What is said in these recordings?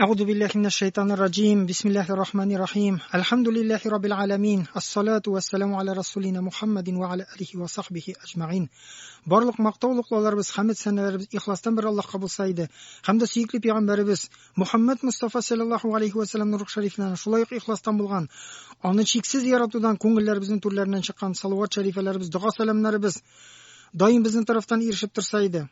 أعوذ بالله من الشيطان الرجيم بسم الله الرحمن الرحيم الحمد لله رب العالمين الصلاة والسلام على رسولنا محمد وعلى آله وصحبه أجمعين. Барлык мактаулыкларыбыз, хәмд сәнәләребез ихластан бер Аллаһка булса иде. Һәм дә сөекле пәйгамбәребез Мухаммад Мустафа саллаллаһу алейхи ва саллямның рух шәрифләренә шулай ук ихластан булган, аны чиксез яратудан күңелләребезнең түрләреннән чыккан салават шәрифәләребез, дога сәламнәребез даим безнең тарафтан ирешеп торса иде.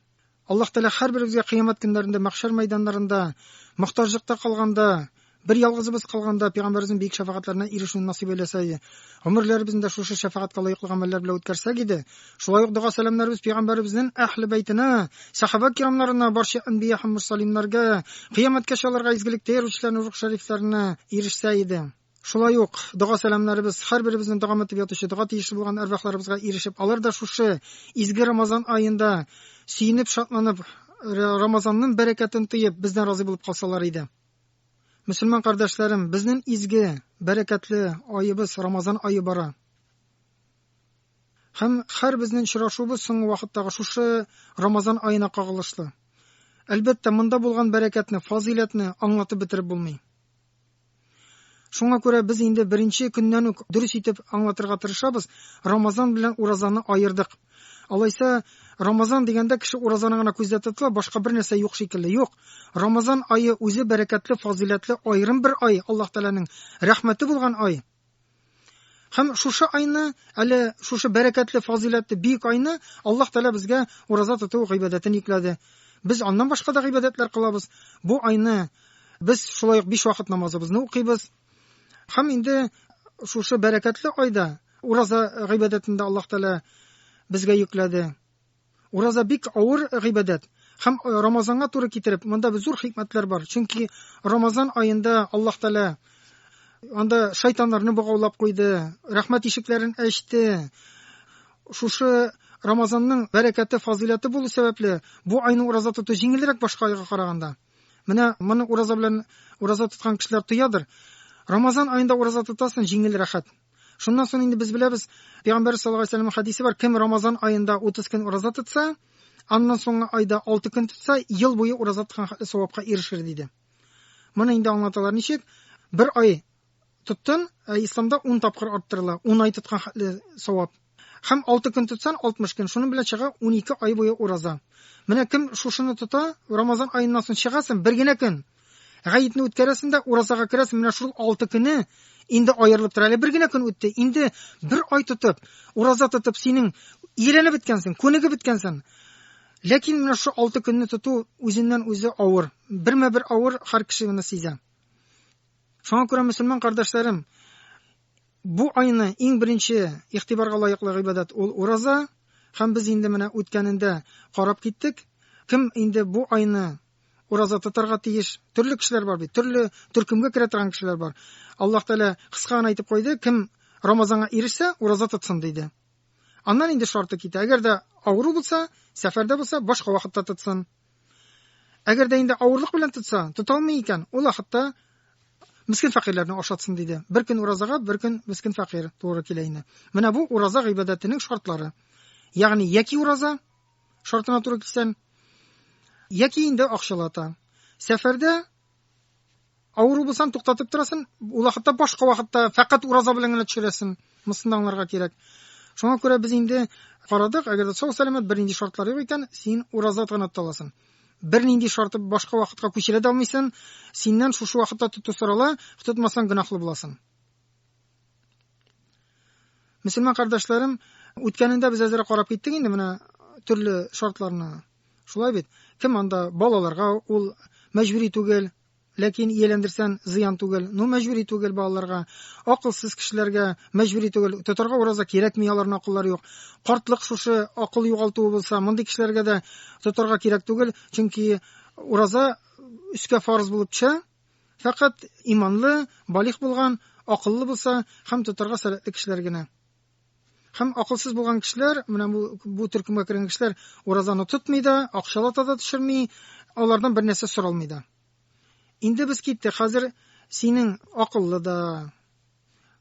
Аллаһ Тәгалә һәрберебезгә кыямәт көннәрендә, мәхшәр мәйданнарында, мохтаҗлыкта калганда, бер ялгызыбыз калганда пәйгамбәребезнең бөек шәфәгатьләренә ирешүне насыйп әйләсә иде. Гомерләребезне дә шушы шәфәгатькә лаеклы гамәлләр белән үткәрсәк иде. Шулай ук дога сәламнәребез пәйгамбәребезнең әһле бәйтенә, сахаба кирамнарына, барча әнбия һәм мурсалимнарга, кыямәткәчә аларга изгелектә йөрүчеләрнең рух шәрифләренә ирешсә иде. Шулай ук дога сәламнәребез һәрберебезнең дога итеп ятучы, дога тиешле булган әрвахларыбызга ирешеп, алар да шушы изге Рамазан аенда сөенеп, шатланып, Рамазанның бәрәкәтен тоеп, бездән разый булып калсалар иде. Мөселман кардәшләрем, безнең изге, бәрәкәтле аебыз Рамазан ае бара. Һәм һәр безнең очрашуыбыз соңгы вакыттагы шушы Рамазан аена кагылышлы. Әлбәттә, монда булган бәрәкәтне, фазыйләтне аңлатып бетереп булмый. Шуңа күрә без инде беренче көннән үк дөрес итеп аңлатырга тырышабыз. Рамазан белән уразаны аердык. Алайса, Рамазан дигәндә кеше уразаны гына күздә тотыла, башка бер нәрсә юк шикелле. Юк. Рамазан ае үзе бәрәкәтле, фазыйләтле аерым бер ай, Аллаһ Тәгаләнең рәхмәте булган ай. Һәм шушы айны, әле шушы бәрәкәтле, фазыйләтле бөек айны Аллаһ Тәгалә безгә ураза тоту гыйбадәтен йөкләде. Без аннан башка да гыйбадәтләр кылабыз. Бу айны без шулай ук 5 вакыт намазыбызны укыйбыз. Һәм инде шушы бәрәкәтле айда ураза гыйбадәтен дә Аллаһ Тәгалә безгә йөкләде. Ураза бик авыр гыйбадәт. Һәм Рамазанга туры китереп, монда бер зур хикмәтләр бар. Чөнки Рамазан аенда Аллаһ Тәгалә анда шайтаннарны богаулап куйды, рәхмәт ишекләрен ачты. Шушы Рамазанның бәрәкәте, фазыйләте булу сәбәпле, бу айны ураза тоту җиңелрәк башка айга караганда. Менә моны ураза белән ураза тоткан кешеләр тоядыр. Рамазан аенда ураза тотасың, җиңел, рәхәт. Шуннан соң инде без беләбез, Пәйгамбәр саллаллаһу алейһи ва сәлләм хадисе бар, кем Рамазан аенда 30 көн ураза тотса, аннан соңгы айда 6 көн тотса, ел буе ураза тоткан хәтле савапка ирешер диде. Моны инде аңлаталар ничек? Бер ай тоттың, ә исламда 10 тапкыр арттырыла, 10 ай тоткан хәтле савап. Һәм 6 көн тотсан, 60 көн. Шуның белән чыга 12 ай буе ураза. Менә кем шушыны тота, Рамазан аеннан соң чыгасың, бер генә көн. Гаетне үткәрәсең дә, уразага керәсең, менә шул 6 көне инде аерылып тора. Әле бер генә көн үтте. Инде бер ай тотып, ураза тотып, синең ияләнеп беткәнсең, күнегеп беткәнсең. Ләкин менә шул 6 көнне тоту үзеннән үзе авыр. Бермә-бер авыр, һәр кеше моны сизә. Шуңа күрә мөселман кардәшләрем, бу айны иң беренче игътибарга лаеклы гыйбадәт ул ураза. Һәм без инде менә үткәнендә карап киттек. Кем инде бу айны ураза тотарга тиеш? Төрле кешеләр бар бит, төрле төркемгә керә торган кешеләр бар. Аллаһ Тәгалә кыска гына әйтеп куйды, кем Рамазанга ирешсә, ураза тотсын диде. Аннан инде шарты китә. Әгәр дә авыру булса, сәфәрдә булса, башка вакытта тотсын. Әгәр дә инде авырлык белән тотса, тота алмый икән, ул вакытта мискин фәкыйрьләрне ашатсын диде. Бер көн уразага, бер көн мискин фәкыйрь туры килә инде. Менә бу ураза гыйбадәтенең шартлары. Ягъни яки ураза шартына туры килсән, яки инде акчалата. Сәфәрдә авыру булсаң, туктатып торасың, ул вакытта башка вакытта фәкать ураза белән генә төшерәсең. Монысын да аңларга кирәк. Шуңа күрә без инде карадык, әгәр дә сау сәламәт бернинди шартлар юк икән, син ураза гына тота аласың. Бернинди шарты башка вакытка күчерә дә алмыйсың, синнән шушы вакытта тоту сорала, тотмасаң гөнаһлы буласың. Мөселман кардәшләрем, үткәнендә без әзрәк карап киттек инде менә төрле шартларны. Шулай бит? Кем анда балаларга ул мәҗбүри түгел, ләкин ияләндерсән зыян түгел. Ну, мәҗбүри түгел балаларга. Акылсыз кешеләргә мәҗбүри түгел. Тотарга ураза кирәкми, аларның акыллары юк. Картлык шушы акыл югалтуы булса, мондый кешеләргә дә тотарга кирәк түгел, чөнки ураза өскә фарыз булып төшә. Фәкать иманлы, балигъ булган, акыллы булса һәм тотарга сәләтле кешеләр генә. Һәм акылсыз булган кешеләр, менә бу төркемгә кергән кешеләр уразаны тотмый да, акчалата да төшерми, алардан бер нәрсә соралмый да. Инде без киттек. Хәзер синең акыллы да,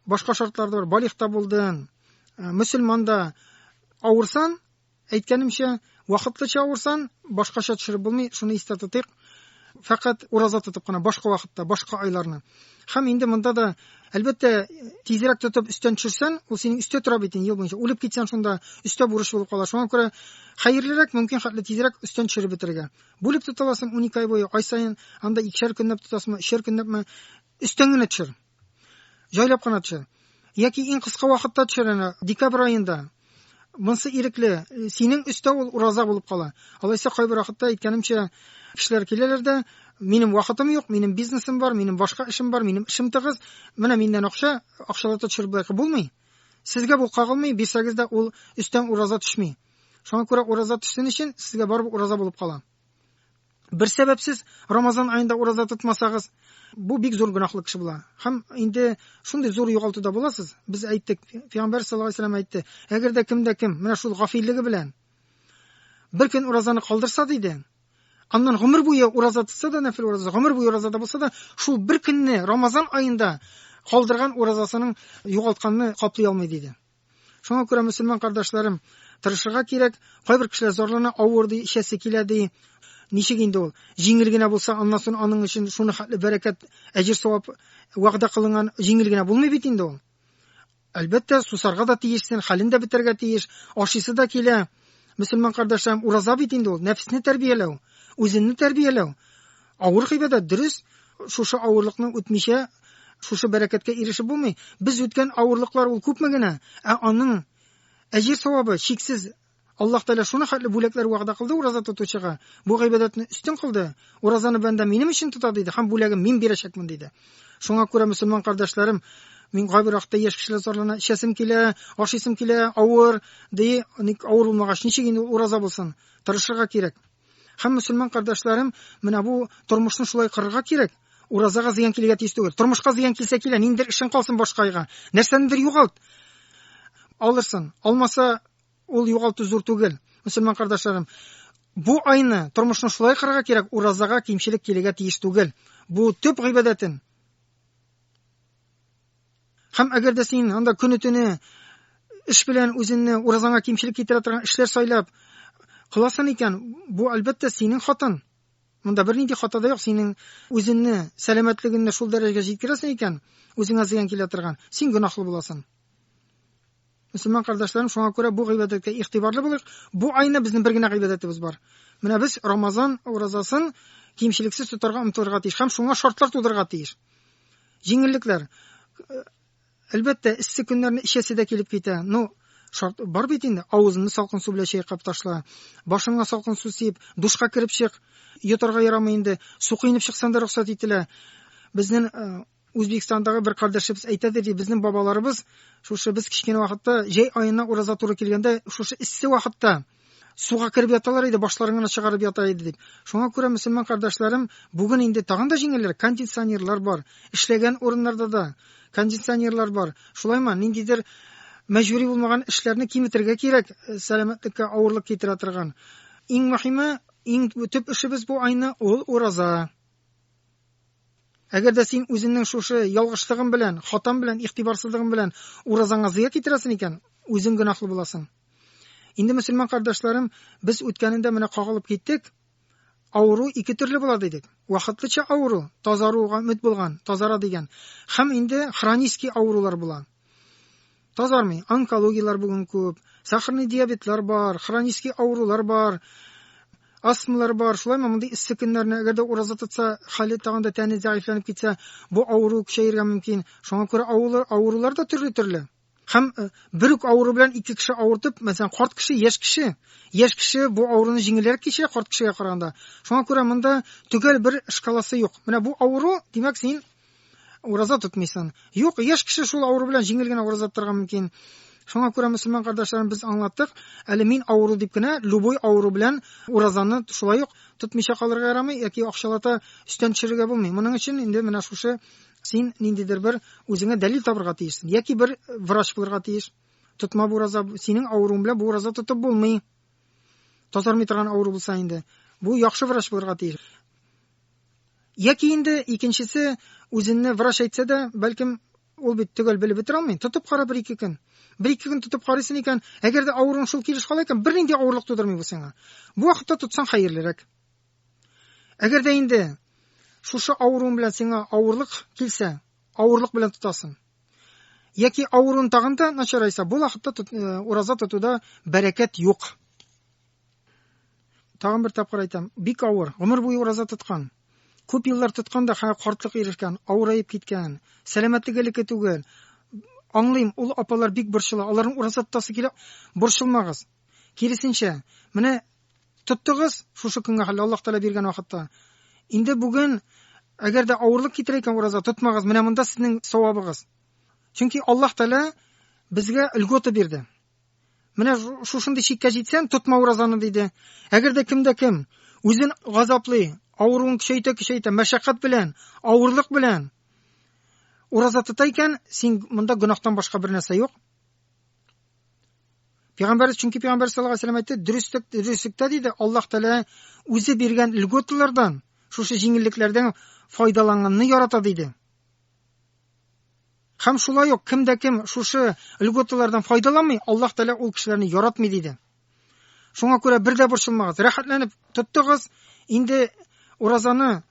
башка шартлар да бар, балигъ та булдың, мөселман да. Авырсан, әйткәнемчә, вакытлыча авырсан, башкача төшереп булмый, шуны истә тотыйк. Фәкать ураза тотып кына, башка вакытта, башка айларны. Һәм инде монда да, әлбәттә, тизрәк тотып өстән төшерсән, ул синең өстә тора бит инде ел буенча. Үлеп китсәң шунда өстә бурыч булып кала. Шуңа күрә хәерлерәк мөмкин хәтле тизрәк өстән төшереп бетерергә. Бүлеп тота аласың 12 ай буе, ай саен анда икешәр көнләп тотасыңмы, өчәр көнләпме, өстән генә төшер. Җайлап кына төшер. Яки иң кыска вакытта төшер әнә, декабрь аенда. Монсы ирекле, синең өстә ул ураза булып кала. Алайса кайбер вакытта әйткәнемчә, кешеләр киләләр дә, минем вакытым юк, минем бизнесым бар, минем башка эшем бар, минем эшем тыгыз, менә миннән акча, акчалата төшереп болай булмый. Сезгә бу кагылмый, бирсәгез дә ул өстән ураза төшми. Шуңа күрә ураза төшсен өчен сезгә барыбер ураза булып кала. Бер сәбәпсез Рамазан аенда ураза тотмасагыз, бу бик зур гөнаһлы кеше була. Һәм инде шундый зур югалтуда буласыз. Без әйттек, Пәйгамбәр саллаллаһу алейһи вәсәлләм әйтте, әгәр дә кем дә кем менә шул гафиллеге белән бер көн уразаны калдырса диде, аннан гомер буе ураза тотса да, нәфил ураза, гомер буе уразада булса да, шул бер көнне Рамазан аенда калдырган уразасының югалтканны каплый алмый диде. Шуңа күрә мөселман кардәшләрем, тырышырга кирәк. Кайбер кешеләр зарлана, авыр ди, эчәсе килә ди. Ничек инде ул? Җиңел генә булса, аннан соң аның өчен шуны хәтле бәрәкәт, әҗер савап вәгъдә кылынган җиңел генә булмый бит инде ул. Әлбәттә, сусарга да тиешсең, хәлен дә бетәргә тиеш, ашыйсы да килә. Мөселман кардәшләрем, ураза бит инде ул, нәфесне тәрбияләү, үзеңне тәрбияләү. Авыр гыйбадәт, дөрес, шушы авырлыкны үтмичә, шушы бәрәкәткә ирешеп булмый. Без үткән авырлыклар ул күпме генә, ә аның әҗер савабы чиксез. Аллаһ Тәгалә шуны хәтле бүләкләр вәгъдә кылды ураза тотучыга. Бу гыйбадәтне өстен кылды. Уразаны бәндә минем өчен тота диде һәм бүләген мин бирәчәкмен диде. Шуңа күрә мөселман кардәшләрем, мин кайбер вакытта яшь кешеләр зарлана, эчәсем килә, ашыйсым килә, авыр, ди, ник авыр булмагач, ничек инде ул ураза булсын? Тырышырга кирәк. Һәм мөселман кардәшләрем, менә бу тормышны шулай кырырга кирәк. Уразага зыян килергә тиеш түгел. Тормышка зыян килсә килә, ниндидер эшең калсын башка айга. Нәрсәнедер югалт. Алырсың. Алмаса, ул югалту зур түгел. Мөселман кардәшләрем, бу айны тормышны шулай кырырга кирәк, уразага кимчелек килергә тиеш түгел. Бу төп гыйбадәтен. Һәм әгәр дә син анда көне-төне эш белән үзеңне уразаңа кимчелек китерә торган эшләр сайлап кыласың икән, бу әлбәттә синең хатын. Монда бернинди хата да юк, синең үзеңне, сәламәтлегеңне шул дәрәҗәгә җиткерәсең икән, үзеңә зыян килә торган, син гөнаһлы буласың. Мөселман кардәшләрем, шуңа күрә бу гыйбадәткә игътибарлы булыйк. Бу айны безнең бер генә гыйбадәтебез бар. Менә без Рамазан уразасын кимчелексез тотарга омтылырга тиеш һәм шуңа шартлар тудырырга тиеш. Җиңеллекләр. Әлбәттә, эссе көннәрне эчәсе дә килеп китә. Ну, шарт бар бит инде. Авызыңны салкын су белән чайкап ташла. Башыңа салкын су сип, душка кереп чык. Йотарга ярамый инде. Су коенып чыксаң да рөхсәт ителә. Безнең э, Үзбекстандагы бер кардәшебез әйтә ди, безнең бабаларыбыз шушы без кечкенә вакытта җәй аена ураза туры килгәндә шушы эссе вакытта суга кереп яталар иде, башларын гына чыгарып ята иде дип. Шуңа күрә мөселман кардәшләрем, бүген инде тагын да җиңелрәк, кондиционерлар бар, эшләгән урыннарда да кондиционерлар бар. Шулаймы, ниндидер мәҗбүри булмаган эшләрне киметергә кирәк, э, сәламәтлеккә авырлык китерә торган. Иң мөһиме, иң төп эшебез бу айны ул ураза. Әгәр дә син үзеңнең шушы ялгышлыгың белән, хатаң белән, игътибарсызлыгың белән уразаңа зыян китерәсең икән, үзең гөнаһлы буласың. Инде мөселман кардәшләрем, без үткәнендә менә кагылып киттек. Авыру ике төрле була дидек. Вакытлыча авыру, тазаруга өмет булган, тазара дигән. Һәм инде хронический авырулар була. Тазармый. Онкологияләр бүген күп, сахарный диабетлар бар, хронический авырулар бар, астмалар бар. Шулаймы, мондый эссе көннәрне әгәр дә ураза тотса, хәле тагын да тәне зәгыйфьләнеп китсә, бу авыру көчәергә мөмкин. Шуңа күрә авырулар да төрле-төрле. Һәм э, бер үк авыру белән ике кеше авыртып, мәсәлән, карт кеше, яшь кеше. Яшь кеше бу авыруны җиңелрәк кичерә карт кешегә караганда. Шуңа күрә монда төгәл бер шкаласы юк. Менә бу авыру, димәк, син ураза тотмыйсың. Юк, яшь кеше шул авыру белән җиңел генә ураза тотарга мөмкин. Шуңа күрә мөселман кардәшләрем без аңлаттык, әле мин авыру дип кенә любой авыру белән уразаны шулай ук тотмыйча калырга ярамый яки акчалата өстән төшерергә булмый. Моның өчен инде менә шушы син ниндидер бер үзеңә дәлил табырга тиешсең яки бер врач булырга тиеш. Тотма бу ураза, синең авыруың белән бу ураза тотып булмый. Тазармый торган авыру булса инде. Бу яхшы врач булырга тиеш. Яки инде икенчесе үзенне врач әйтсә дә, бәлкем ул бит төгәл белеп бетерә алмый. Тотып кара бер-ике көн. Бер-ике көн тотып карыйсың икән, әгәр дә авыруың шул килеш кала икән, бернинди авырлык тудырмый бу сиңа. Бу вакытта тотсаң хәерлерәк. Әгәр дә инде шушы авыруың белән сиңа авырлык килсә, авырлык белән тотасың. Яки авыруың тагын да начарайса, бу вакытта ураза тотуда бәрәкәт юк. Тагын бер тапкыр әйтәм, бик авыр, гомер буе ураза тоткан. Күп еллар тоткан да хәзер картлык ирешкән, авыраеп киткән, сәламәтлеге элекке түгел. Аңлыйм, ул апалар бик борчыла, аларның ураза тотасы килә, борчылмагыз. Киресенчә, менә тоттыгыз шушы көнгә хәлле Аллаһ Тәгалә биргән вакытта. Инде бүген әгәр дә авырлык китерә икән ураза тотмагыз, менә монда сезнең савабыгыз. Чөнки Аллаһ Тәгалә безгә льгота бирде. Менә шушындый чиккә җитсәң, тотма уразаны диде. Әгәр дә кем дә кем үзен газаплый, авыруын көчәйтә-көчәйтә, мәшәкать белән, авырлык белән ураза тота икән, син монда гөнаһтан башка бер нәрсә юк. Пәйгамбәр, чөнки Пәйгамбәр саллаллаһу алейһи ва сәлләм әйтте, дөреслек, дөреслектә диде, Аллаһ Тәгалә үзе биргән льготалардан, шушы җиңеллекләрдән файдаланганны ярата диде. Һәм шулай ук кем дә кем шушы льготалардан файдаланмый, Аллаһ Тәгалә ул кешеләрне яратмый диде. Шуңа күрә бер дә борчылмагыз, рәхәтләнеп тоттыгыз, инде уразаны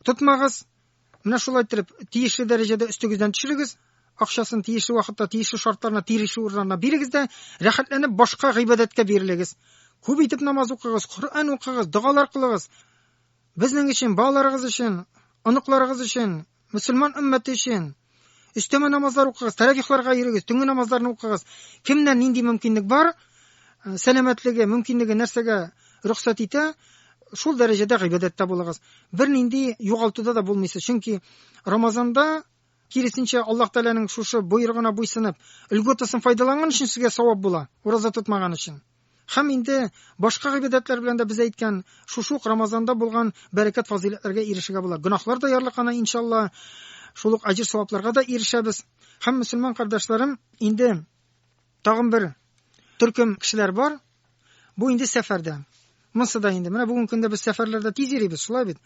тотмагыз. Менә шулай итеп тиешле дәрәҗәдә өстегездән төшерегез, акчасын тиешле вакытта, тиешле шартларына, тиешле урыннарына бирегез дә, рәхәтләнеп башка гыйбадәткә бирелегез. Күп итеп намаз укыгыз, Коръән укыгыз, догалар кылыгыз. Безнең өчен, балаларыгыз өчен, оныкларыгыз өчен, мөселман өммәте өчен өстәмә намазлар укыгыз, тәравихларга йөрегез, төнге намазларны укыгыз. Кемнән нинди мөмкинлек бар, сәламәтлеге, мөмкинлеге нәрсәгә рөхсәт итә, шул дәрәҗәдә гыйбадәттә булыгыз. Бернинди югалтуда да булмыйсыз. Чөнки Рамазанда киресенчә Аллаһ Тәгаләнең шушы боерыгына буйсынып, льготасын файдаланган өчен сезгә савап була, ураза тотмаган өчен. Һәм инде башка гыйбадәтләр белән дә без әйткән шушы ук Рамазанда булган бәрәкәт фазыйләтләргә ирешергә була. Гөнаһлар да ярлыкана, иншалла, шул ук әҗер савапларга да ирешәбез. Һәм мөселман кардәшләрем, инде тагын бер төркем кешеләр бар. Бу инде сәфәрдә. Монсы да инде. Менә бүгенге көндә без сәфәрләрдә тиз йөрибез, шулай бит?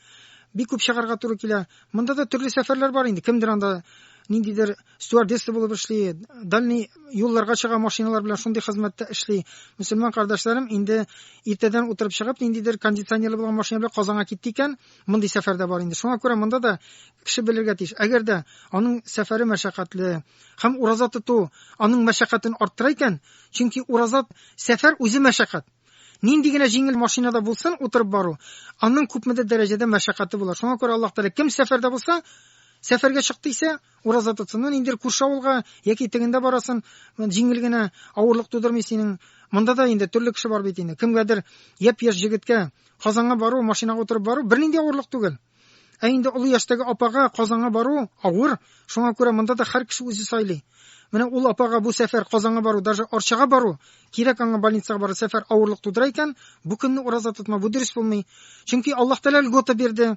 Бик күп чыгарга туры килә. Монда да төрле сәфәрләр бар инде. Кемдер анда ниндидер стюардесса булып эшли, дальний юлларга чыга машиналар белән шундый хезмәттә эшли. Мөселман кардәшләрем инде иртәдән утырып чыгып, ниндидер кондиционерлы булган машина белән Казанга китте икән, мондый сәфәр дә бар инде. Шуңа күрә монда да кеше белергә тиеш. Әгәр дә аның сәфәре мәшәкатьле һәм ураза тоту аның мәшәкатен арттыра икән, чөнки ураза сәфәр үзе мәшәкать. Нинди генә җиңел машинада булсын утырып бару, аның күпмедер дәрәҗәдә мәшәкате була. Шуңа күрә Аллаһ Тәгалә кем сәфәрдә булса, сәфәргә чыкты исә, ураза тотсын. Ну, ниндидер күрше авылга яки тегендә барасын, җиңел генә авырлык тудырмый синең. Монда да инде төрле кеше бар бит инде. Кемгәдер япь-яшь җегеткә Казанга бару, машинага утырып бару бернинди авырлык түгел. Ә инде олы яшьтәге апага Казанга бару авыр. Шуңа күрә монда да һәр кеше үзе сайлый. Менә ул апага бу сәфәр Казанга бару, даже Арчага бару, кирәк аңа больницага бару сәфәр авырлык тудыра икән, бу көнне ураза тотма, бу дөрес булмый. Чөнки Аллаһ Тәгалә льгота бирде.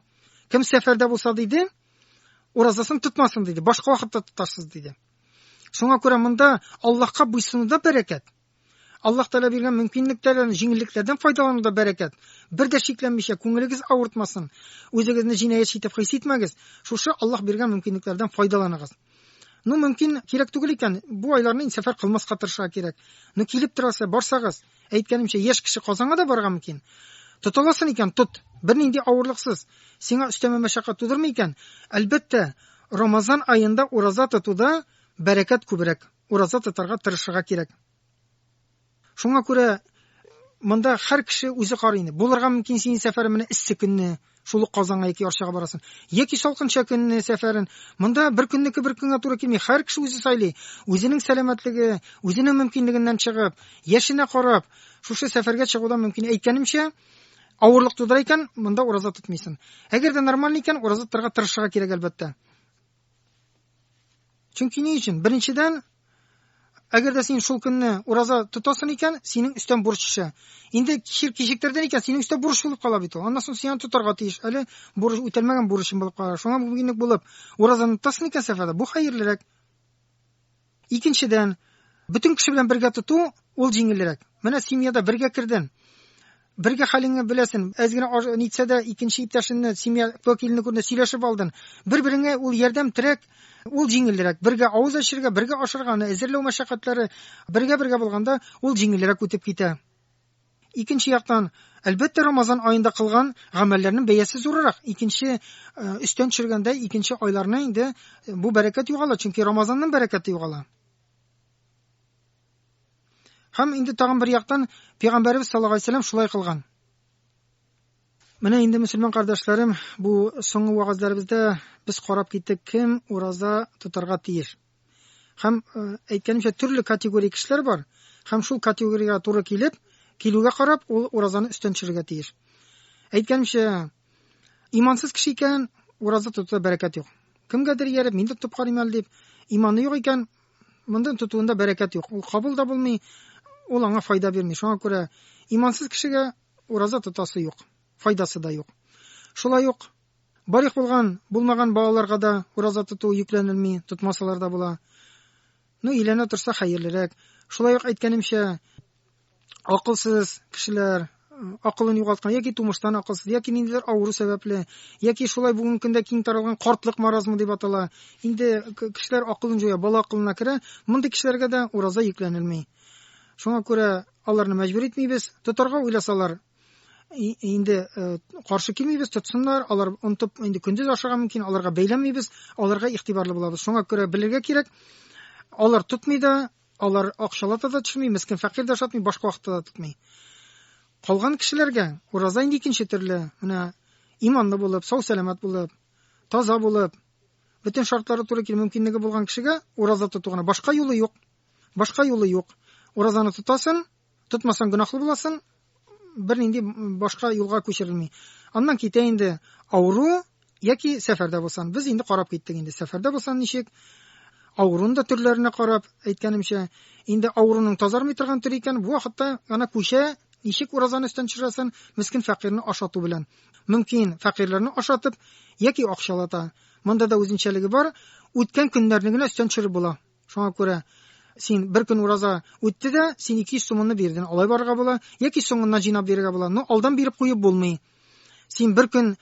Кем сәфәрдә булса диде, уразасын тотмасын диде, башка вакытта тотарсыз диде. Шуңа күрә монда Аллаһка буйсынуда бәрәкәт. Аллаһ Тәгалә биргән мөмкинлекләрдән, җиңеллекләрдән файдалануда бәрәкәт. Бер дә шикләнмичә, күңелегез авыртмасын. Үзегезне җинаятьче итеп хис итмәгез. Шушы Аллаһ биргән мөмкинлекләрдән файдаланыгыз. Ну, мөмкин, кирәк түгел икән, бу айларны инде сәфәр кылмаска тырышырга кирәк. Ну, килеп торасы, барсагыз, әйткәнемчә, яшь кеше Казанга да барырга мөмкин. Тота аласың икән, тот. Бернинди авырлыксыз. Сиңа өстәмә мәшәкать тудырмый икән, әлбәттә, Рамазан аенда ураза тотуда бәрәкәт күбрәк. Ураза тотарга тырышырга кирәк. Шуңа күрә монда һәр кеше үзе карый инде. Булырга мөмкин синең сәфәрең менә эссе көнне, шул ук Казанга яки Арчага барасың. Яки салкынча көнне сәфәрен. Монда бер көннеке бер көнгә туры килми. Һәр кеше үзе сайлый. Үзенең сәламәтлеге, үзенең мөмкинлегеннән чыгып, яшенә карап, шушы сәфәргә чыгуда мөмкин. Әйткәнемчә, авырлык тудыра икән, монда ураза тотмыйсың. Әгәр дә нормаль икән, ураза тотарга тырышырга кирәк, әлбәттә. Чөнки ни өчен? Беренчедән, әгәр дә син шул көнне ураза тотасың икән, синең өстән бурыч төшә. Инде кичер кичектердең икән, синең өстә бурыч булып кала бит ул. Аннан соң син аны тотарга тиеш. Әле бурыч үтәлмәгән бурычың булып кала. Шуңа мөмкинлек булып, уразаны тотасың икән сәфәрдә, бу хәерлерәк. Икенчедән, бөтен кеше белән бергә тоту ул җиңелрәк. Менә семьяда бергә кердең. Бергә хәлеңне беләсен, әз генә нитсә дә икенче иптәшеңне, семья вәкилене күрде, сөйләшеп алдың. Бер-береңә ул ярдәм, терәк, ул җиңелрәк. Бергә авыз ачырга, бергә ашарга, аны әзерләү мәшәкатьләре бергә-бергә булганда ул җиңелрәк үтеп китә. Икенче яктан, әлбәттә, Рамазан аенда кылган гамәлләрнең бәясе зуррак. Икенче өстән төшергәндә икенче айларны инде бу бәрәкәт югала, чөнки Рамазанның бәрәкәте югала. Һәм инде тагын бер яктан Пәйгамбәребез саллаллаһу алейһи вәсәлләм шулай кылган. Менә инде мөселман кардәшләрем, бу соңгы вәгазьләребездә без карап киттек, кем ураза тотарга тиеш. Һәм әйткәнемчә, төрле категория кешеләр бар, һәм шул категориягә туры килеп, килүгә карап, ул уразаны өстән төшерергә тиеш. Әйткәнемчә, имансыз кеше икән, ураза тотуда бәрәкәт юк. Кемгәдер ияреп, мин дә тотып карыйм әле дип, иманы юк икән, монда тотуында бәрәкәт юк. Ул кабул да булмый, ул аңа файда бирми. Шуңа күрә имансыз кешегә ураза тотасы юк, файдасы да юк. Шулай ук Балигъ булган, булмаган балаларга да ураза тоту йөкләнелми, тотмасалар да була. Ну, өйләнә торса хәерлерәк. Шулай ук әйткәнемчә, акылсыз кешеләр, акылын югалткан яки тумыштан акылсыз, яки ниндидер авыру сәбәпле, яки шулай бүгенге көндә киң таралган картлык маразмы дип атала. Инде кешеләр акылын җуя, бала акылына керә. Мондый кешеләргә дә ураза йөкләнелми. Шуңа күрә аларны мәҗбүр итмибез. Тотарга уйласалар, инде каршы килмибез, тотсыннар, алар онытып инде көндез ашарга мөмкин, аларга бәйләнмибез, аларга игътибарлы булабыз. Шуңа күрә белергә кирәк, алар тотмый да, алар акчалата да төшми, мескен фәкыйрь дә ашатмый, башка вакытта да тотмый. Калган кешеләргә ураза инде икенче төрле. Менә иманлы булып, сау-сәламәт булып, таза булып, бөтен шартлары туры килеп мөмкинлеге булган кешегә ураза тоту гына. Башка юлы юк. Башка юлы юк. Уразаны тотасың, тотмасаң гөнаһлы буласың, бернинди башка юлга күчерелми. Аннан китә инде авыру яки сәфәрдә булсан. Без инде карап киттек инде. Сәфәрдә булсан ничек? Авыруның да төрләренә карап, әйткәнемчә, инде авыруның тазармый торган төре икән, бу вакытта ана күчә, ничек уразаны өстән төшерәсен, мескен фәкыйрьне ашату белән. Мөмкин фәкыйрьләрне ашатып яки акчалата. Монда да үзенчәлеге бар, үткән көннәрне генә өстән төшереп була. Шуңа күрә син бер көн ураза үтте дә, син 200 сумыңны бирдең. Алай барырга була, яки соңыннан җыйнап бирергә була. Но алдан биреп куеп булмый. Син бер көн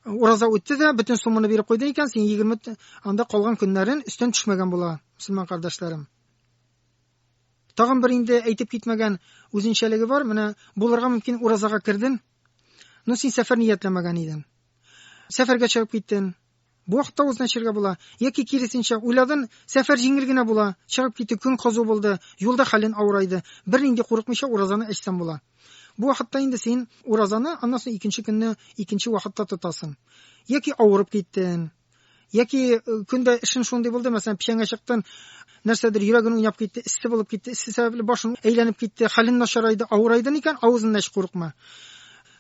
ураза үтте дә, бөтен сумманы биреп куйдың икән, син 20 анда калган көннәрен өстән төшмәгән була, мөселман кардәшләрем. Тагын бер инде әйтеп китмәгән үзенчәлеге бар. Менә булырга мөмкин уразага кердең, но син сәфәр ниятләмәгән идең. Сәфәргә чыгып киттең. Бу вакытта авызны эчәргә була. Яки киресенчә, уйладын, сәфәр җиңел генә була, чыгып китте, көн кызу булды, юлда хәлен авырайды. Бернинди курыкмыйча уразаны эчсәң була. Бу вакытта инде син уразаны аннан соң икенче көнне икенче вакытта тотасың. Яки авырып киттең, яки көндә эшен шундый булды, мәсәлән, печәнгә чыктың, нәрсәдер йөрәген уйнап китте, эссе булып китте, эссе сәбәпле башың әйләнеп китте, хәлен начарайды, авырайдың икән, авызыңны эч, курыкма.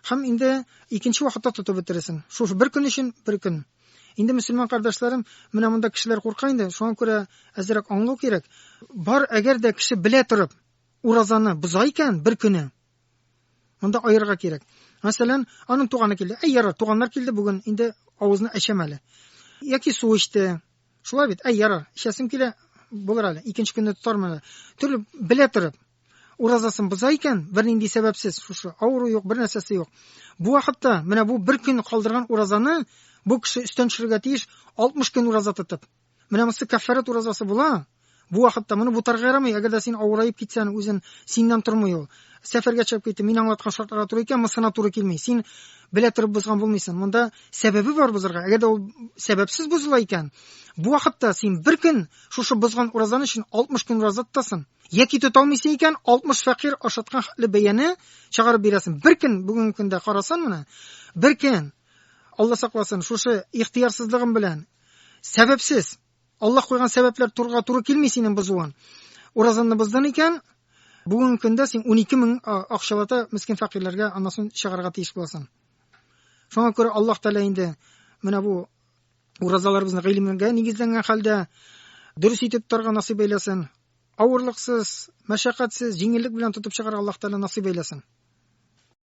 Һәм инде икенче вакытта тотып бетерәсең. Шушы бер көн өчен бер көн. Инде мөселман кардәшләрем, менә монда кешеләр курка инде, шуңа күрә әзрәк аңлау кирәк. Бар әгәр дә кеше белә торып уразаны боза икән бер көне, монда аерырга кирәк. Мәсәлән, аның туганы килде. Әй, ярар, туганнар килде бүген, инде авызны эчәм әле. Яки су эчте. Шулай бит? Әй, ярар, эчәсем килә, булыр әле. Икенче көнне тотармын әле. Төрле белә торып уразасын боза икән, бернинди сәбәпсез, шушы авыру юк, бер нәрсәсе юк. Бу вакытта менә бу бер көн калдырган уразаны бу кеше өстән төшерергә тиеш, 60 көн ураза тотып. Менә монысы кәффарәт уразасы була. Бу вакытта моны бутарга ярамый, әгәр дә син авыраеп китсәң, үзен синнән тормый ул. Сәфәргә чыгып китте, мин аңлаткан шартларга туры икән, монысына туры килми. Син белә торып бозган булмыйсың. Монда сәбәбе бар бозарга. Әгәр дә ул сәбәпсез бозыла икән, бу вакытта син бер көн шушы бозган уразан өчен 60 көн ураза тотасың. Яки тота алмыйсың икән, 60 фәкыйрь ашаткан хәтле бәяне чыгарып бирәсең. Бер көн бүгенге көндә карасан менә, бер көн Алла сакласын, шушы ихтыярсызлыгым белән сәбәпсез Аллаһ куйган сәбәпләр турыга туры килми синең бозуын. Уразаңны боздың икән, бүгенге көндә син 12 мең акчалата мескен фәкыйрьләргә аннан соң чыгарырга тиеш буласың. Шуңа күрә Аллаһ Тәгалә инде менә бу уразаларыбызны гыйлемгә нигезләнгән хәлдә дөрес итеп тотарга насыйп әйләсен. Авырлыксыз, мәшәкатьсез, җиңеллек белән тотып чыгарга Аллаһ Тәгалә насыйп әйләсен.